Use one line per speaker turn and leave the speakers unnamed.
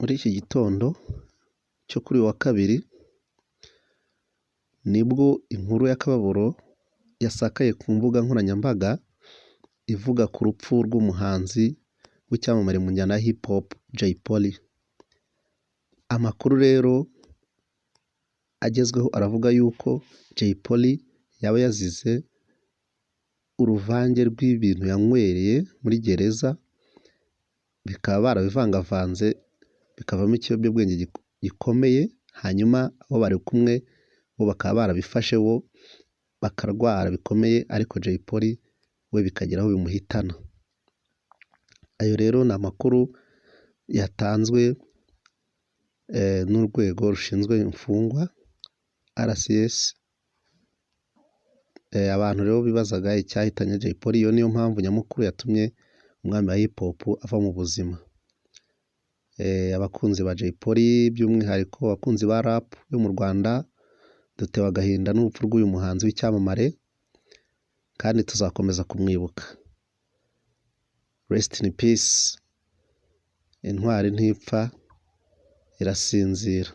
Muri iki gitondo cyo kuri uyu wa kabiri, nibwo inkuru y'akababaro yasakaye ku mbuga nkoranyambaga ivuga ku rupfu rw'umuhanzi w'icyamamare mu njyana ya hip hop, Jay Polly. Amakuru rero agezweho aravuga yuko Jay Polly yaba yazize uruvange rw'ibintu yanywereye muri gereza, bikaba barabivangavanze bikavamo ikiyobyabwenge gikomeye, hanyuma abo bari kumwe bo bakaba barabifashe, bo bakarwara bikomeye, ariko Jay Polly we bikagera aho bimuhitana. Ayo rero ni amakuru yatanzwe n'urwego rushinzwe imfungwa, RCS. Abantu rero bibazaga icyahitanye Jay Polly, iyo niyo mpamvu nyamukuru yatumye umwami wa hip hop ava mu buzima. Abakunzi ba Jay Polly, by'umwihariko abakunzi ba rap yo mu Rwanda, dutewe agahinda n'urupfu rw'uyu muhanzi w'icyamamare kandi tuzakomeza kumwibuka. Rest in peace, intwari ntipfa, irasinzira.